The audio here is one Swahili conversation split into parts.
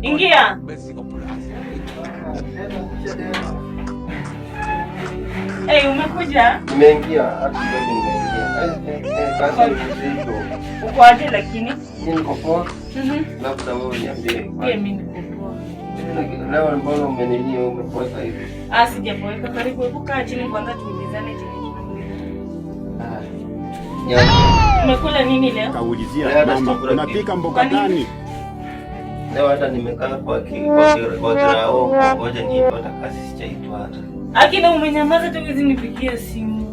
Ingia. Hey, umekuja? Nimeingia, hata nimeingia. Kazi ni mzito. Uko aje lakini? Mimi niko poa. Labda wewe niambie. Pia mimi niko poa. Leo mbona umenini umepoeka hivi? Ah, sijapoeka. Karibu, hebu kaa chini kwanza tuulizane chenye tunauliza. Niambie. Umekula nini leo? Kaulizia Leo hata mama, sijakula unapika mboga Kwa nini? gani? Leo hata nimekaa kwa kirao, ngoja niitwe, hata kazi sijaitwa hata. Akina umenyamaza tu hizi nipigie simu.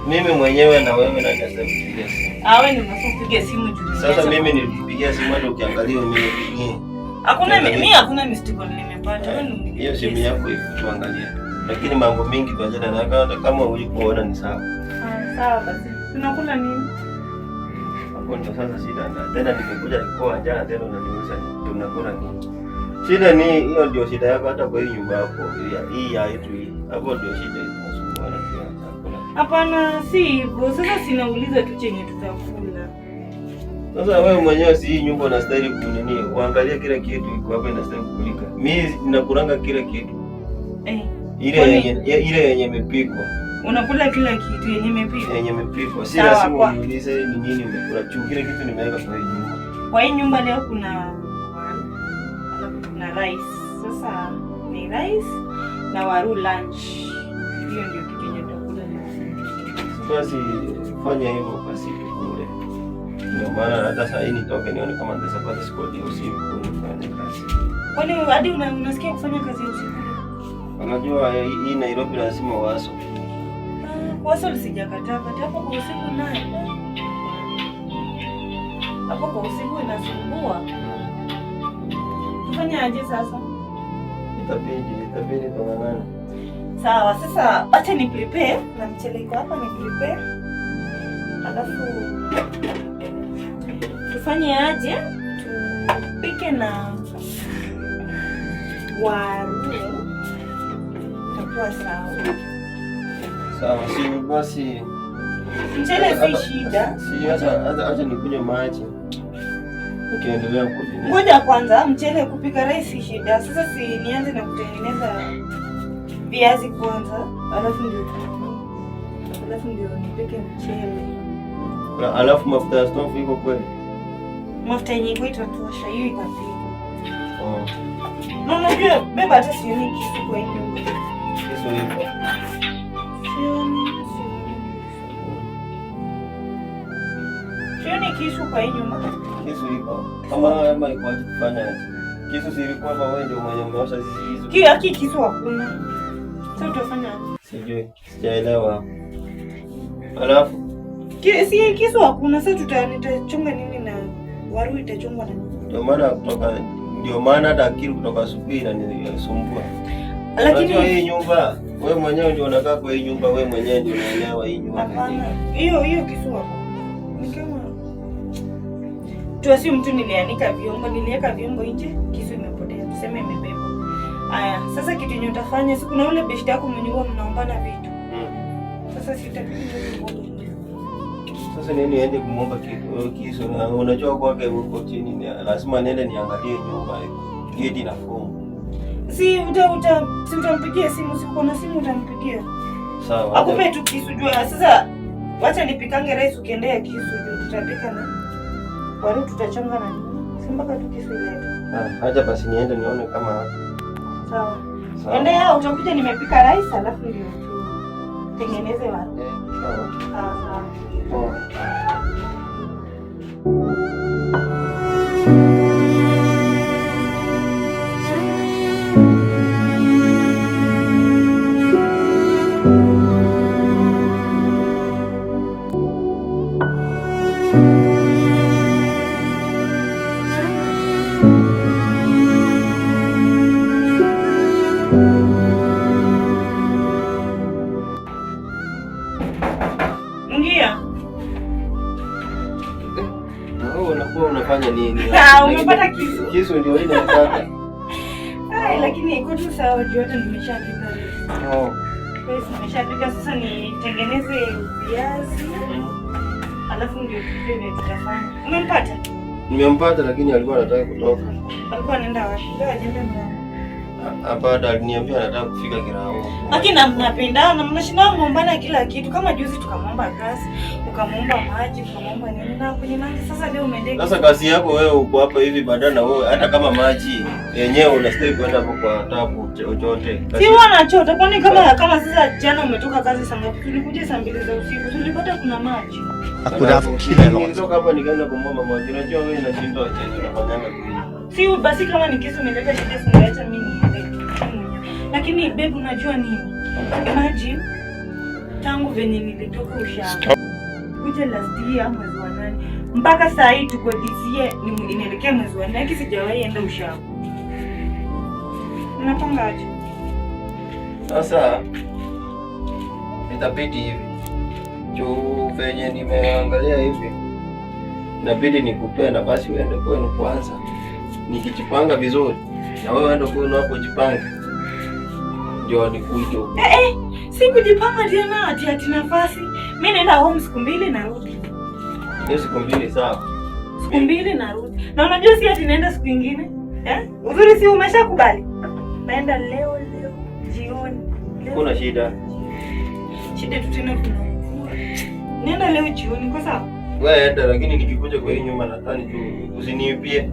Mimi mwenyewe na wewe na naweza kupigia simu. Ah, wewe ndio unafaa upige simu juu. Sasa mimi nilipigia simu hata ukiangalia umenipigia. Hakuna mimi hakuna missed call nimepata. Wewe ndio Hiyo unipigie simu yako ikutuangalia. Lakini mambo mingi tuachane na hata kama ulikuona ni sawa. Ah, sawa basi. Tunakula nini? Hapo ndio sasa shida na tena nimekuja nikoa jana tena unaniuliza tunakula nini? Shida ni hiyo ndio shida yako hata kwa hii nyumba yako hii ya yetu hii. Hapo ndio shida inasumbua na kila chakula. Hapana, si hivyo. Sasa sinauliza tu chenye tutakula. Sasa wewe mwenyewe si hii nyumba unastahili kunini, uangalie kila kitu iko hapa inastahili kukulika. Mimi ninakulanga kila kitu. Eh, Ile Kwani- yenye ile yenye imepikwa. unakula kila kitu yenye imepikwa. Yenye imepikwa. Si Sawa, lazima uniulize ni nini umekula. Juu kila kitu nimeweka kwa hii nyumba. Kwa hii nyumba leo kuna wali, alafu kuna rice. Sasa ni rice na waru lunch. Hiyo ndio kitu yenye tutakula leo. Basi fanya hivyo basi tukule. Ndio maana hata saa hii nitoke nione kama nitaweza pata squad ya usiku nifanye kazi. Kwani hadi unasikia kufanya kazi ya usiku? Unajua hii Nairobi lazima waso. Ah, waso sijakataa, but hapo kwa usiku naye. Hapo kwa usiku inasumbua. Tufanye aje sasa? Itabidi tung'ang'ane. Sawa, sasa acha ni prepare na mchele iko hapa ni prepare. Alafu tufanye aje? Tupike na waru. Itakuwa sawa. Sawa, si basi Mchele si shida. Si hata acha nikunywe maji. Ukiendelea kunywa. Ngoja kwanza, mchele kupika rice si shida. Sasa si nianze na kutengeneza viazi kwanza, alafu ndio nipike mchele. Na alafu mafuta ya stofu iko kweli? Mafuta yenye iko itatosha, hiyo itapika. Oh, Na unajua beba, hata sioni kisu kwa hii nyumba. kisu iko. Sioni, sioni. Sioni kisu kwa hii nyumba. Kisu iko. Kama ama iko aje kufanya aje? Kisu si ilikuwa hapa, wewe ndio mwenye umeosha hizo. Haki kisu hakuna. Sasa utafanya aje? Sijui, sijaelewa. Alafu Si kisu hakuna. Sasa nitachonga nini na waru itachongwa na nini? Ndio maana hata akili kutoka asubuhi inanisumbua. Lakini Unajua hii nyumba, wewe mwenyewe ndio unakaa kwa hii nyumba, wewe mwenyewe ndio unaelewa hii nyumba. Hapana, hiyo hiyo kisu hakuna. Ni kama tuasi mtu nilianika vyombo, niliweka vyombo nje, kisu imepotea, tuseme imebebwa. Aya, sasa kitu yenye utafanya, si kuna ule beshte yako mwenye huwa mnaombana vitu. Sasa si itabidi tu muombe. Sasa nini niende kumwomba kisu na unajua kwake huko chini ni lazima niende niangalie nyumba geti na fomu. Si uta uta si utampigia simu, si uko na simu utampigia. Sawa. Akupe tu kisu juu. Sasa wacha nipikange rice ukiendea kisu juu tutapika na waru tutachonga na nini? Si mpaka tu kisu ilete. Ah, acha basi niende nione kama Sawa. Sawa. Endea, utakuja nimepika rice alafu ndio tutengeneze waru. Eh, sawa. Sawa sawa. Poa. Ingia. Na wewe unakuwa unafanya nini? Ah, umepata kisu? Kisu ndio ile nataka. Ai, lakini iko tu sawa juu hata nimeshapika rice. Oh. Rice nimeshapika, sasa nitengeneze viazi alafu ndio tujue vile tutafanya. Umempata? Nimempata lakini alikuwa anataka kutoka. Alikuwa anaenda wapi? Leo ajenda mlango. Hapa aliniambia anataka kufika Kirao. Lakini mnapendana, mnashinda mgombana kila kitu. Kama juzi tukamwomba kazi, ukamwomba maji, ukamwomba nini na kwenye maji. Sasa leo umeendea. Sasa kazi yako wewe uko hapa hivi badala na wewe hata kama maji yenyewe unastahili kwenda hapo kwa tapu chochote. Si wanachota kwani kama sasa jana umetoka kazi saa ngapi? Tulikuja saa 2 za usiku. Tulipata kuna maji. I could have killed a lot. Nilitoka hapa nikaenda kumwomba maji. Unajua wewe unashindwa chenye unafanyanga kweli. Si basi kama ni kisu umeleta shida si ungeacha mimi niende. Lakini babe, unajua nini? Imagine tangu venye nilitoka ushago kuja last year mwezi wa 8 mpaka saa hii tuko this year inaelekea mwezi wa 4, lakini sijawahi enda ushago. Unapanga aje? Sasa itabidi hivi. Juu venye nimeangalia hivi inabidi nikupee nafasi uende kwenu kwanza. Nikijipanga vizuri na wewe uende kwenu hapo jipange. Ndio nikuite huko. Si kujipanga tena ati nafasi. Mimi naenda home siku 2 narudi. Hiyo siku 2 sawa. Siku 2 narudi. Na unajua si ati naenda siku nyingine? Eh? Uzuri si umeshakubali? Naenda leo jioni. Kuna shida. Shida tu tena kuna. Naenda leo jioni kwa sawa? Wewe enda, lakini nikikuja kwa hii nyumba nadhani tu usiniipie.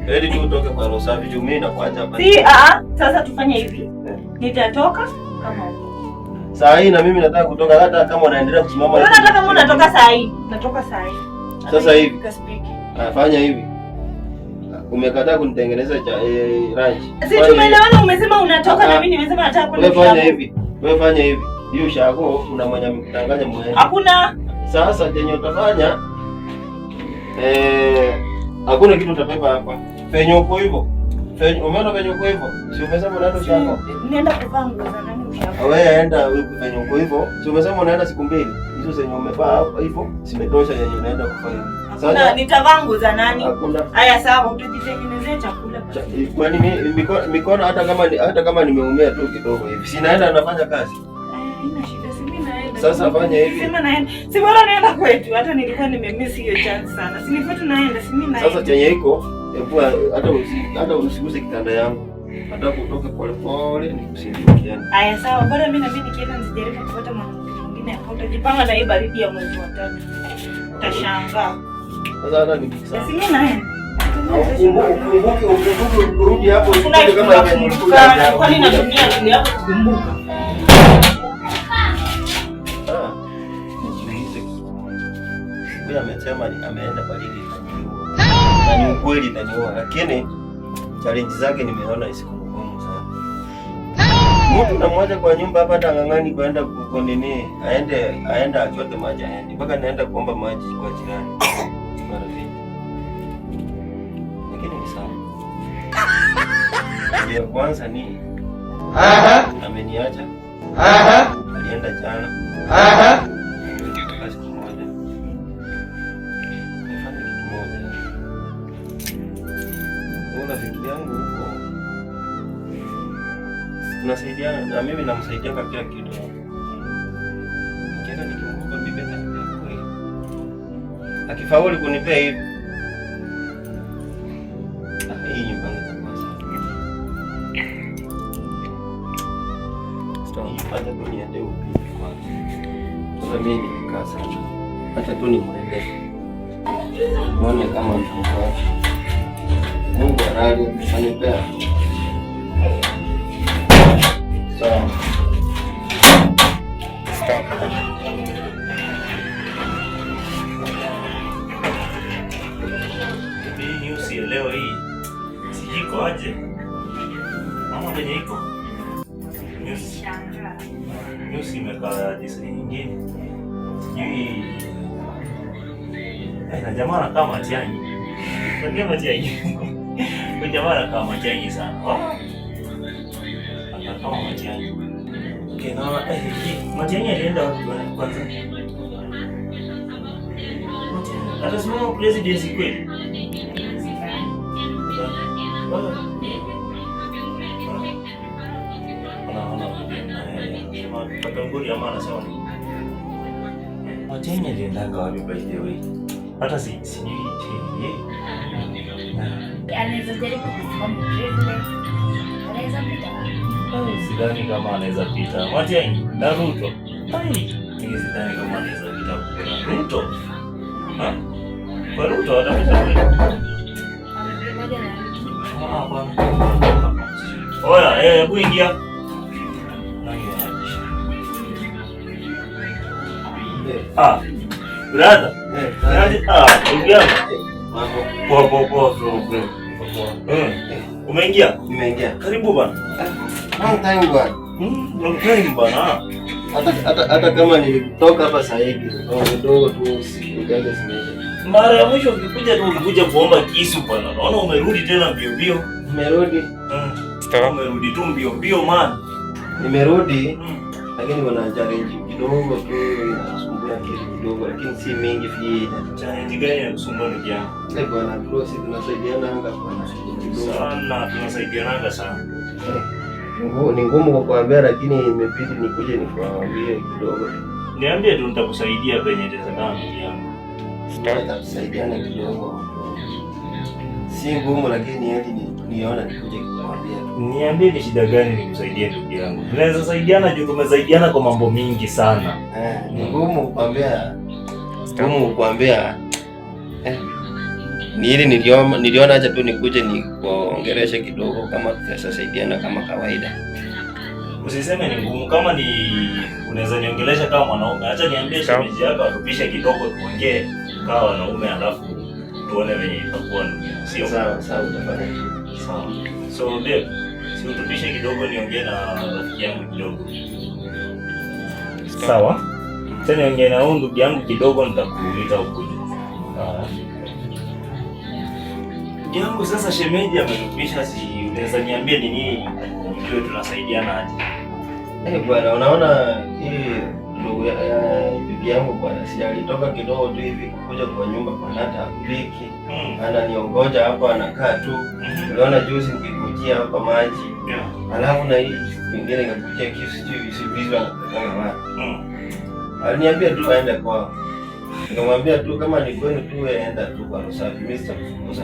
Heri tu utoke kwa roho safi juu mimi nakuacha hapa. Si sasa tufanye hivi. Nitatoka kama uko. Saa hii na mimi nataka kutoka hata kama unaendelea kusimama. Unaona hata kama unatoka saa hii. Natoka saa hii. Sasa hivi. Kasipiki. Fanya hivi. Umekataa kunitengeneza cha ranch. Si tumeelewana, umesema unatoka na mimi nimesema nataka kwenda. Wewe fanya hivi. Wewe fanya hivi. Hiyo shago kuna mwenye amekudanganya mwenyewe. Hakuna. Sasa chenye utafanya hakuna kitu utabeba hapa. Penye uko hivyo. Umeona penye uko hivyo? Si umesema unaenda ushago? Nienda kuvaa nguo za nani ushago? Wewe enda penye uko hivyo. Si umesema unaenda siku 2? Hizo zenye umevaa hapo hivyo zimetosha yenye unaenda kufanya. Sasa nitavaa nguo za nani? Hakuna. Haya sawa, utajitengenezea chakula. Kwa nini mikono hata kama nimeumia tu kidogo hivi. Sinaenda nafanya kazi. Haina shida, si mimi naenda. Sasa fanya hivi. Sema naenda. Si bora naenda kwetu. Hata nilikuwa nimemiss hiyo chance sana. Si ni kwetu naenda, si mimi naenda. Sasa chenye iko, hebu hata usiguse kitanda yangu. Hata kutoka pole pole nikusindikie. Haya sawa, bora mimi na mimi nikienda nisijaribu kupata mwanamke mwingine hapo. Utajipanga na hii baridi ya mwezi wa 3. Utashangaa. Sasa hata nikisema. Si mimi naenda. Ukumbuke kurudi hapo kama hivi. Kwani natumia akili yako kukumbuka? Huyu amesema ameenda baridi itaniua. Na ni ukweli itaniua, lakini challenge zake nimeona isiko ngumu sana. Mtu namwacha kwa nyumba hapa hata ng'ang'ani kwenda kwa nini? Aende achote maji aende. Mpaka naenda kuomba maji kwa jirani. Marafiki. Lakini ni sawa. Ya kwanza ni ameniacha. Alienda jana. Siku moja. Nifanye kitu moja. Rafiki yangu huko tunasaidiana na mimi namsaidia kwa kila kitu. Nikienda nikimwomba bibi atanipea kweli. Akifaulu kunipea hivi. Hii nyumba itakuwa sawa. Acha tu niende upipi kwanza. Sasa mimi nimekaa sana. Acha tu nimwende. Nione kama mtampata. Mungu halali anipea. Sawa. Stop. Hii news ya leo hii sijui iko aje. Mama venye iko. News imekaa jinsi nyingine. Sijui. Na jamaa anakaa Matiang'i. Unajua Matiang'i? Huyu jamaa anakaa Matiang'i sana. Anakaa Matiang'i. Okay, naona Matiang'i alienda wapi kwanza? Atasimama presidency kweli? Matiang'i aliendanga wapi by the way? Hata sijui. Anaweza jaribu kusimama president. Anaweza pita. Ai, sidhani kama anaweza pita. Matiang'i na Ruto. Ai, mimi sidhani kama anaweza pita kura. Ruto. Ha? Kwa Ruto atapita kweli? Pamoja na Ruto. Ah, hapana. Oya, hebu ingia. Nani anabisha? Ah, brother. Nani? Ah, ndugu yangu. Mambo. Poa poa poa bro bro. Umeingia? Nimeingia. Karibu bana. Long time bwana. Long time bana. Hata kama nilitoka hapa sasa hivi, kidogo tu siku chache zimeisha. Mara ya mwisho ukikuja tu ulikuja kuomba kisu bana. Naona umerudi tena mbio mbio. Nimerudi. Umerudi tu mbio mbio man. Nimerudi lakini kuna challenge kidogo tu inasumbua akili kidogo, lakini si mingi vile. Challenge gani inakusumbua ndugu yangu? Eh bwana, bro, si tunasaidiana anga bwana kidogo. Sana tunasaidiananga sana. Eh, ni ngumu kukuambia, lakini imebidi nikuje nikuambie kidogo. Niambie tu nitakusaidia penye itawezekana ndugu yangu. Tunaweza kidogo. Si ngumu, lakini hadi niona nikuje kukuambia. Niambie ni shida gani nikusaidie ndugu yangu. Tunaweza saidiana juu tumesaidiana kwa mambo mingi sana. Eh, ni ngumu kukwambia. Ngumu kukwambia. Eh. Ni ile niliona acha tu nikuje nikuongeleshe kidogo kama tutaweza saidiana kama kawaida. Usiseme ni ngumu, kama ni unaweza niongelesha kama mwanaume. Acha niambie shemeji yako atupishe kidogo tuongee kama wanaume, alafu tuone venye itakuwa ndugu yangu. Sio? Sawa, sawa utafanya. Sawa. So babe, si utupishe kidogo niongee na rafiki yangu kidogo. Sawa? Sasa niongee na huyu ndugu yangu kidogo, nitakuita ukuje. Ah. Ndugu yangu sasa, shemeji ametupisha, si unaweza niambia ni nini nijue tunasaidiana aje? Eh, bwana, unaona hii ndugu ya bibi yangu bwana, si alitoka kidogo tu hivi kukuja kwa nyumba bwana, hata hakupiki. Ananiongoja hapa anakaa tu. Unaona juzi nikikujia hapa maji. Alafu na hii siku nyingine nikakujia kisu, sijui visibizi anapelekanga wapi. Aliniambia tu aende kwao. Nikamwambia tu kama ni kwenu tu enda tu kwa usafi, mimi sitakufukuza.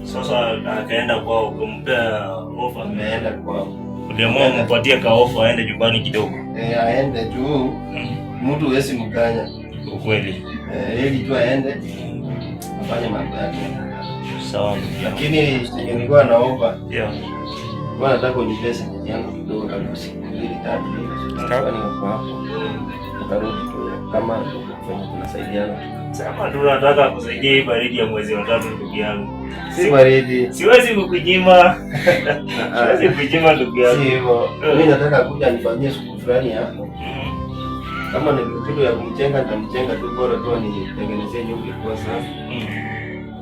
Sasa akaenda kwao, ukampea ofa. Ameenda kwao. Uliamua umpatie ka ofa aende nyumbani kidogo. Eh, aende tu. Mtu huwezi mkanya. Ukweli. Eh, ili tu aende afanye mambo yake. Sawa ndugu yangu. Lakini chenye nilikuwa naomba, nilikuwa nataka unipee shemeji yangu kidogo karibu siku mbili tatu hivi. Nilikuwa niko hapo. Nitarudi tu kama kwenye tunasaidiana. Sema tu nataka kusaidia hii baridi ya mwezi wa tatu ndugu yangu. Si baridi. Siwezi kukunyima. Siwezi kukunyima ndugu Si yangu. hivyo. Mimi nataka kuja nifanyie siku fulani hapo. Kama ni kitu ya kumchenga nitamchenga tu, bora tu nitengenezee nyumba ikuwa safi.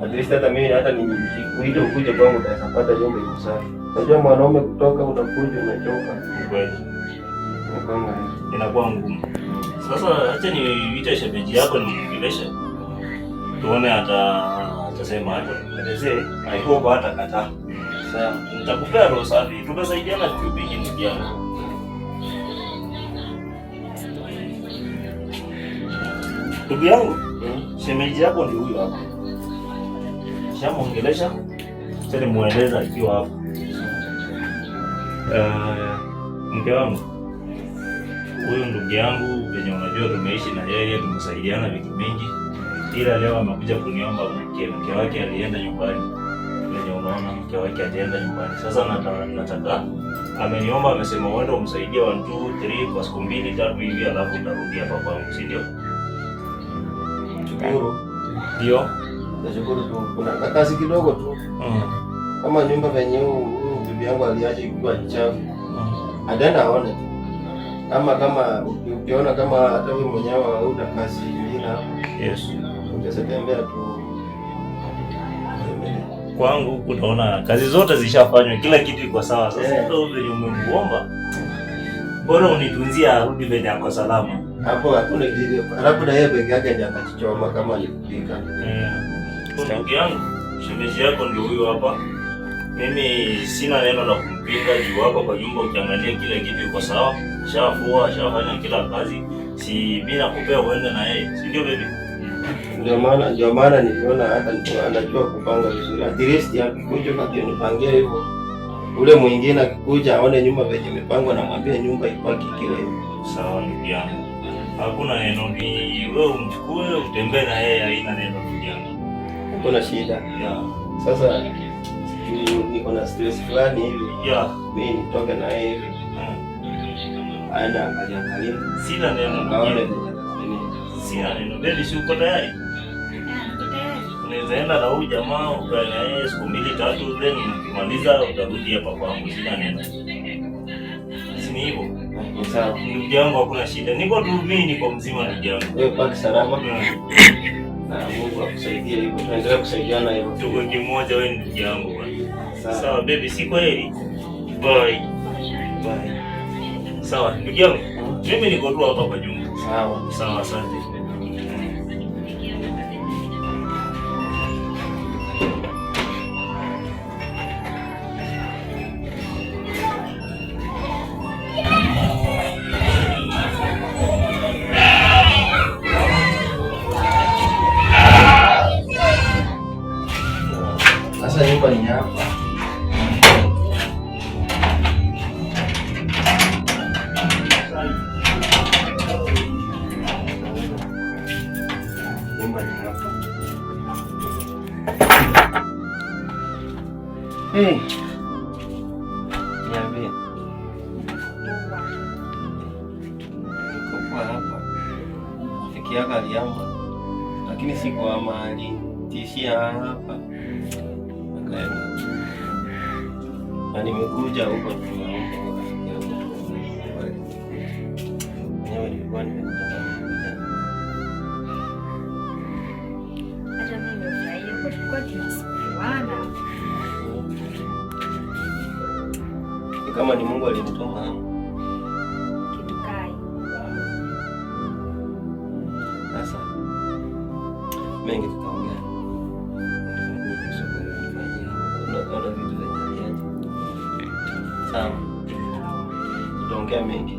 At least hata mimi hata nikuite ukuje kwangu utaweza pata nyumba iko safi. Unajua mwanaume kutoka utakuja umechoka. Kweli. Inakuanga hivyo. Inakuwa ngumu. Sasa acha niite shemeji yako nimwongeleshe. Tuone atasema aje. Elezee, I hope hatakataa. Sawa. Nitakupea roho safi. Tumesaidiana vitu vingi ndugu yangu. Ndugu yangu, shemeji yako ndio huyo hapa. Nishamwongelesha. Sasa nimueleza akiwa hapa. Mke wangu, huyu ndugu yangu venye unajua tumeishi na yeye, tumesaidiana vitu mingi, ila leo amekuja kuniomba mke wake alienda nyumbani. Venye unaona mke wake alienda nyumbani. Sasa nataka ameniomba, amesema uende umsaidie 1 2 3 kwa siku mbili tatu hivi, alafu utarudi hapa kwangu, si ndio? Shukuru. Ndio. Nashukuru tu. Kuna kazi kidogo tu. Kama nyumba venye huyu bibi yangu aliacha ikiwa chafu. Ataenda aone tu. Kama ukiona kama hata wewe mwenyewe hauna kazi nyingine hapo. Unaweza tembea tu. Kwangu huku naona kazi zote zishafanywa, kila kitu iko sawa. Sasa ndio venye umemuomba, bora unitunzie arudi venye ako salama. Hapo hakuna kitu. Alafu na yeye peke yake ndiye akajichoma kama ni kupika. Ndugu yangu, shemeji yako ndio huyo hapa. Mimi sina neno la kumpinga juu hapa kwa nyumba, ukiangalia kila kitu iko sawa. Shafua, shafanya kila kazi. Si mimi nakupea uende na yeye, si ndio baby? Ndio. Ndio maana niliona hata anajua kupanga vizuri. At least akikuja akinipangia hivyo, ule mwingine akikuja aone nyumba venye imepangwa, namwambia nyumba ipaki ikiwa hivyo. Sawa ndugu yangu, hakuna neno, ni wewe umchukue utembee na yeye, haina neno ndugu yangu. Hakuna shida. Yeah. Sasa juu niko na stress fulani hivi, mimi nitoke na yeye hivi, aende angaliangalie, Sina neno ndugu aone yangu. venye atasaidia. Sina neno. Baby, si uko tayari? Niko tayari. Unaweza enda na huyu jamaa ukae na yeye siku mbili tatu, then ukimaliza utarudi hapa kwangu. Sina neno. Si ni hivyo? Ni sawa. Ndugu yangu, hakuna shida, niko tu mimi, niko mzima ndugu yangu. Wewe baki salama na Mungu akusaidie hivyo. Tuendelee kusaidiana hivyo. Tuko kimoja, wewe ni ndugu yangu bwana. Sawa. Sawa baby, si kweli? Bye. Bye. Sawa ndugu yangu, mimi niko tu hapa kwa nyumba. Sawa. Sawa, asante. Sasa nyumba ni hapa. Nyumba ni hapa. Hey. Niambie. Niko poa hapa. Rafiki yako aliama, lakini sikuama, alitishia hapa akaenda, na nimekuja huko tunaomba rafiki yangu pale. Mwenyewe nilikuwa nimekutamani kuja. Hata mimi nimefurahia kwa tulikuwa tunasumbuana. Ni kama ni Mungu alinituma hapa. Kitu kai. Sasa mengi tutaongea. Nifanyie shughuli, nifanyie. Unaona vitu vyenye aliacha. Sawa, tutaongea mengi.